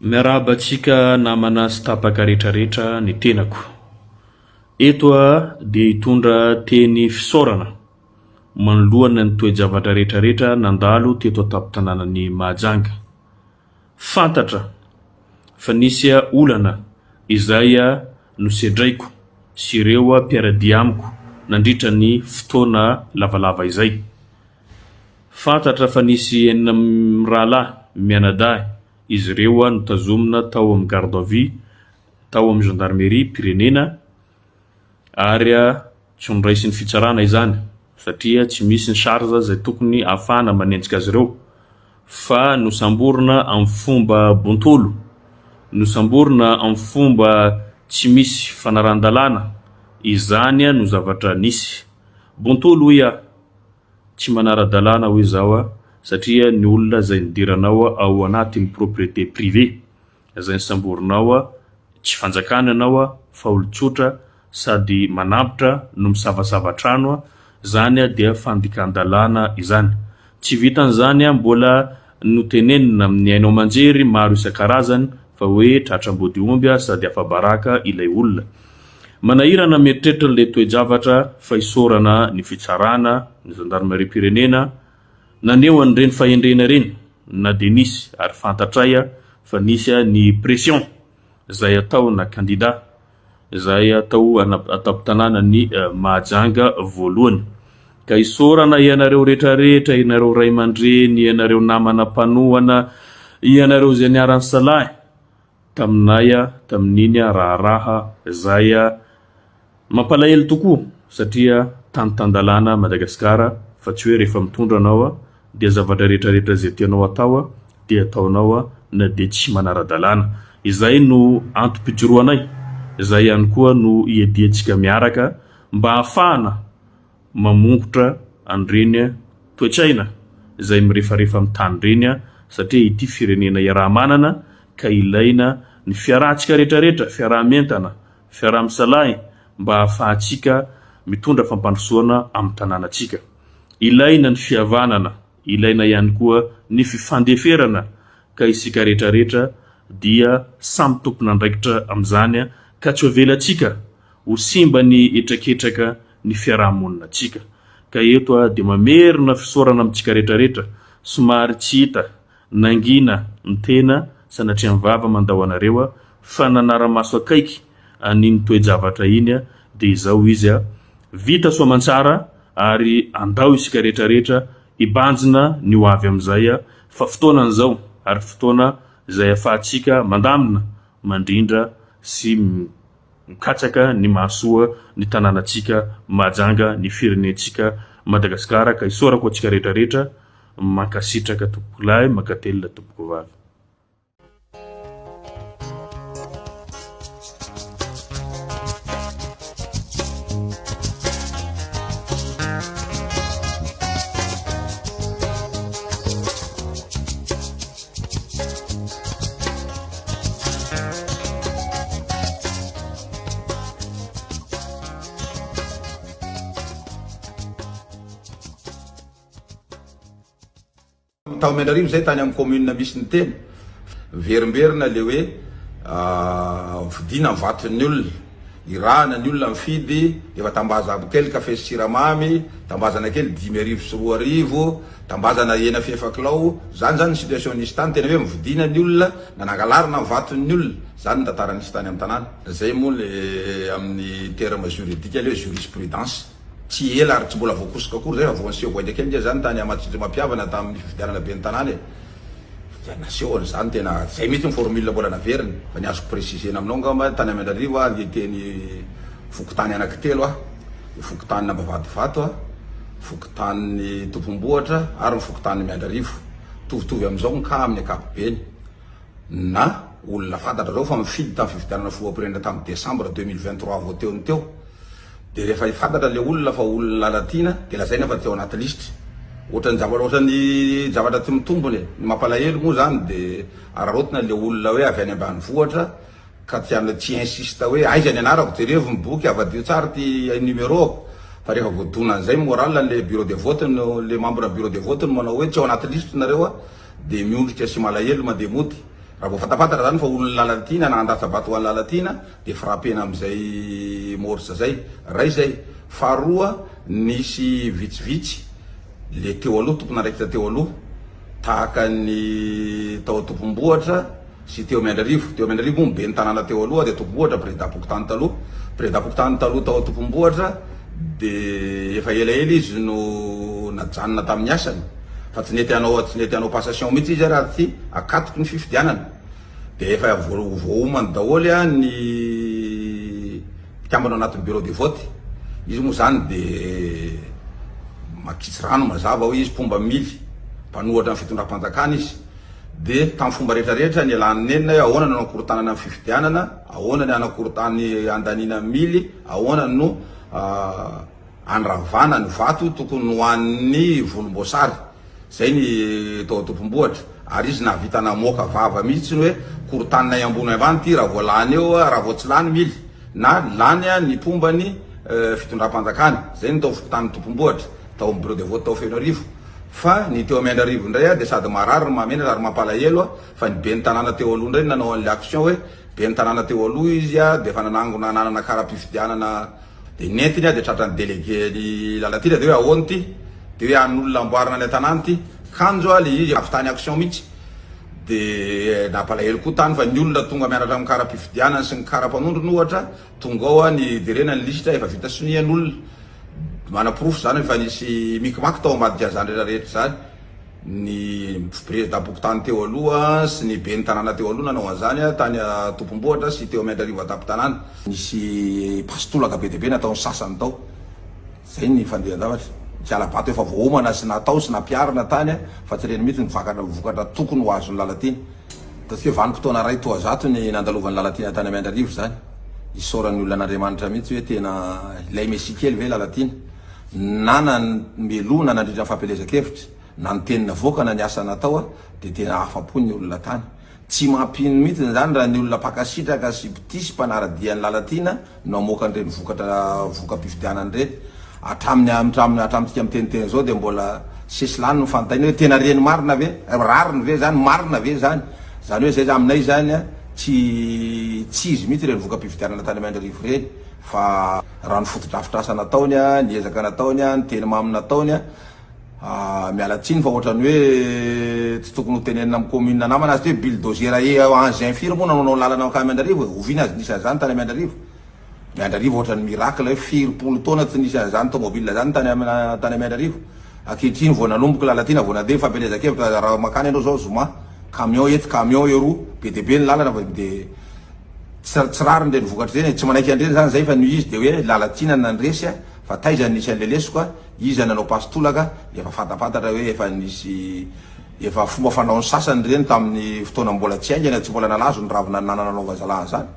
Miarahaba antsika namana sy tapaka retraretra ny tenako. Eto aho dia hitondra teny fisaorana manoloana ny toe-javatra retraretra nandalo teto an-tampon-tanànan'i Mahajanga. Fantatra fa nisy olana izay nosedraiko sy ireo mpiara-dia amiko nandritra ny fotoana lavalava izay. Fantatra fa nisy enina mirahalahy mianadahy izy ireo notazomina tao amin'ny garde à vue tao amin'ny gendarmerie-pirenena ary tsy noraisin'ny fitsarana izany satria tsy misy ny charge izay tokony ahafahana manenjika azy ireo fa nosamborina amin'ny fomba bontolo, nosamborina amin'ny fomba tsy misy fanarahan-dalàna, izany no zavatra nisy. Bontolo hoy aho, tsy manara-dalàna hoy izaho satria ny olona izay nidiranao ao anatin'ny propriété privée izay nisamborinao tsy fanjakana ianao fa olon-tsotra sady manampotra no misavasava trano, zany dia fandikan-dalàna izany. Tsy vitan'izany mbola notenenina amin'ny haino aman-jery maro isan-karazany fa hoe tratra ambodiomby sady afa-baraka ilay olona. Manahirana mieritreritra ilay toe-javatra fa isaorana ny fitsarana, ny zandarimariam-pirenena naneho an'ireny fahendrena ireny na dia nisy ary fantatray fa nisy ny pression izay ataona kandida izay atao an-tampon-tanànan'i Mahajanga voalohany. Ka isaorana ianareo rehetrarehetra, ianareo ray aman-dreny, ianareo namana mpanohana, ianareo izay niara-nisalahy taminay tamin'iny raharaha izay Mampalahelo tokoa satria tany tan-dalàna Madagascar fa tsy hoe rehefa mitondra anao dia zavatra rehetra rehetra izay tianao atao dia ataonao na dia tsy manara-dalàna. Izay no antom-pijoroanay, izay ihany koa no iadiantsika miaraka mba hahafahana mamongotra an'ireny toe-tsaina izay mirefarefa amin'ny tany ireny satria ity firenena iaraha-manana ka ilaina ny fiarahantsika rehetra rehetra, fiaraha-mientana Fiaraha-misalahy mba hahafahantsika mitondra fampandrosoana amin'ny tanànantsika. Ilaina ny fihavanana, ilaina ihany koa ny fifandeferana ka isika rehetra rehetra dia samy tompon'andraikitra amin'izany ka tsy ho avelantsika ho simba ny hetraketraka ny fiaraha-moninantsika. Ka eto aho dia mamerina fisaorana amintsika rehetra rehetra somary tsy hita Nangina ny tena sanatria ny vava mandao anareo aho fa nanara-maso akaiky an'iny toe-javatra iny dia izao izy a, vita soamantsara ary andao isika rehetra rehetra hibanjina ny ho avy amin'izay fa fotoanan'izao ary fotoana izay afahantsika mandamina, mandrindra sy mikatsaka ny mahasoa ny tanànantsika Mahajanga, ny firenentsika Madagasikara ka isaorako antsika rehetra rehetra Mankasitraka tompokolahy, mankatelina tompokovavy. Tao Miandrarivo zay tany amin'ny commune misy ny tena. Miverimberina le hoe vidiana ny vaton'ny olona, irahana ny olona mifidy, efa tambazako kely kafe sy siramamy, tambazana kely 2005, tambazana hena f'efa kilao, zany zany ny situation nisy tany, tena hoe mividiana ny olona, na nangalarina ny vaton'ny olona, zany ny tantara nisy tany amin'ny tanàna. Zay moa le amin'ny terme juridique le hoe jurisprudence. Tsy ela ary tsy mbola voakosoka akory zay fa vao niseho voainga kely nge zany tany Amatsinjo Mampihavana tamin'ny fifidianana ben'ny tanàna e! Dia naseho an'izany tena zay mihitsy ny formule mbola naveriny fa ny azoko préciser-na aminao angamba tany Miandrarivo aho andeha teny fokontany anankitelo aho, ny fokontanin' Ambavahadivato, fokontanin'i Tompombohitra ary ny fokontanin'i Miandrarivo. Mitovitovy amin'izao ny cas amin'ny ankapobeny na olona fantatra zao fa mifidy tamin'ny fifidianana filoham-pirenena tamin'ny décembre 2023 vao teo no teo. Dia rehefa fantatra le olona fa olona Lalatiana dia lazaina fa tsy ao anaty lisitra. Ohatran'ny zavatra ohatran'ny zavatra tsy mitombina e. Ny mampalahelo moa zany dia araraotina le olona hoe avy any ambanivohitra ka tsy any tsy insiste hoe aiza ny anarako jerevo ny boky avadio tsara ty numéro-ako fa rehefa voadonan'izay moral le bureau de vote no le membre bureau de vote no manao hoe tsy ao anaty lisitra nareo a dia miondrika sy malahelo mandeha mody. Raha vao fantapantatra zany fa olon'i Lalatiana na handatsa-bato ho an'i Lalatiana dia frappena amin'izay morse zay. Ray zay. Faharoa, nisy vitsivitsy le teo aloha, tompon'andraikitra teo aloha, tahaka ny tao Tompombohatra sy teo Miandrarivo. Teo Miandrarivo moa ny ben'ny tanàna teo aloha dia Tompombohatra prezidam-pokontany taloha. Prezidam-pokontany taloha tao Tompombohatra dia efa elaela izy no najanona tamin'ny asany fa tsy nety hanao tsy nety hanao passation mihitsy izy raha tsy akatoky ny fifidianana. Dia efa voaomany daholo ny mpikambana ao anatin'ny bureau de vote. Izy moa izany dia makitsy rano mazava hoe izy mpomba mily, mpanohatra ny fitondram-panjakana izy. Dia tamin'ny fomba rehetra rehetra nialany nenina hoe ahoana no hanakorontanana ny fifidianana, ahoana ny hanakorontan'ny handaniana ny mily, ahoana no handravana ny vato tokony ho an'ny volomboasary. Zay ny tao Tompombohitra. Ary izy nahavita namoaka vava mihitsy hoe korontaninay ambony ambany ity raha vao lany eo, raha vao tsy lany mily na lany ny mpomba ny fitondram-panjakana. Zay ny tao fokontany Tompombohitra, tao amin'ny bureau de vote tao Fenoarivo. Fa ny teo Miandrarivo indray dia sady marary no mahamenatra ary mampalahelo fa ny ben'ny tanàna teo aloha indray no nanao an'ilay action hoe ben'ny tanàna teo aloha izy dia efa nanangona nanana kara-pifidianana Dia nentiny aho dia tratran'ny délégué ny Lalatiana dia hoe ahoana ity? Dia hoe an'olona amboarina any an-tanàna ity. Kanjo aho ilay izy avy tany action mihitsy. Dia nampalahelo koa tany fa ny olona tonga mianatra amin'ny kara-pifidianana sy ny kara-panondrony ohatra, tonga ao ny jerena ny lisitra efa vita sonian'olona. Manaporofo izany fa nisy micmac tao ambadika an'izany rehetra rehetra izany. Ny prezidam-pokontany teo aloha sy ny ben'ny tanàna teo aloha nanao an'izany tany Tompombohitra sy teo Miandrarivo an-tampon-tanàna. Nisy pasitolaka be dia be nataon'ny sasany tao. Izay ny fandehan-javatra. Ny hala-bato efa voaomana sy natao sy nampiharina tany fa tsy ireny mihitsy ny vakatra vokatra tokony ho azon'i Lalatiana. Ataontsika hoe vanim-potoana iray toa zato ny nandalovan'i Lalatiana tany Miandrarivo izany. Isaoran'ny olona an'Andriamanitra mihitsy hoe tena ilay Mesia kely ve Lalatiana? Na namelona nandritra ny fampielezan-kevitra, na ny teny navoaka na ny asa natao dia tena afa-po ny olona tany. Tsy mampino mihitsy izany raha ny olona mpankasitraka sy mpitia sy mpanara-dia an'i Lalatiana no hamoaka an'ireny vokatra voka-pifidianana ireny. Hatramin'ny hatramin'ny hatramintsika miteniteny izao dia mbola sesilany ny fanontaniana hoe tena reny marina ve? Rariny ve izany? Marina ve izany? Izany hoe izay aminay izany tsy tsy izy mihitsy ireny voka-pifidianana tany Miandrarivo ireny fa raha ny fotodrafitrasa nataony, ny ezaka nataony, ny teny mamy nataony, miala tsiny fa ohatran'ny hoe tsy tokony ho tenenina amin'ny commune namana azy ity hoe bulldozer e engin firy moa no nanao lalana mankany Miandrarivo e? Oviana azy nisy an'izany tany Miandrarivo? Miandrarivo ohatran'ny miracle hoe firy-polo taona tsy nisy an'izany tomobile zany tany tany Miandrarivo. Ankehitriny vao nanomboka Lalatiana vao nandeha ny fampielezan-kevitra raha mankany ianao zao zoma camion etsy camion eroa be dia be ny lalana fa dia Tsy tsy rariny ireny vokatra ireny e, tsy manaiky an'ireny zany zay fa noho izy de hoe Lalatiana nandresy a, fa taiza no nisy an'le lesoka, iza nanao pasy tolaka, efa fantapantatra hoe efa nisy efa fomba fanaon'ny sasany ireny tamin'ny fotoana mbola tsy haingana, tsy mbola nalazo ny ravina nanana nanaova zalahy an'izany.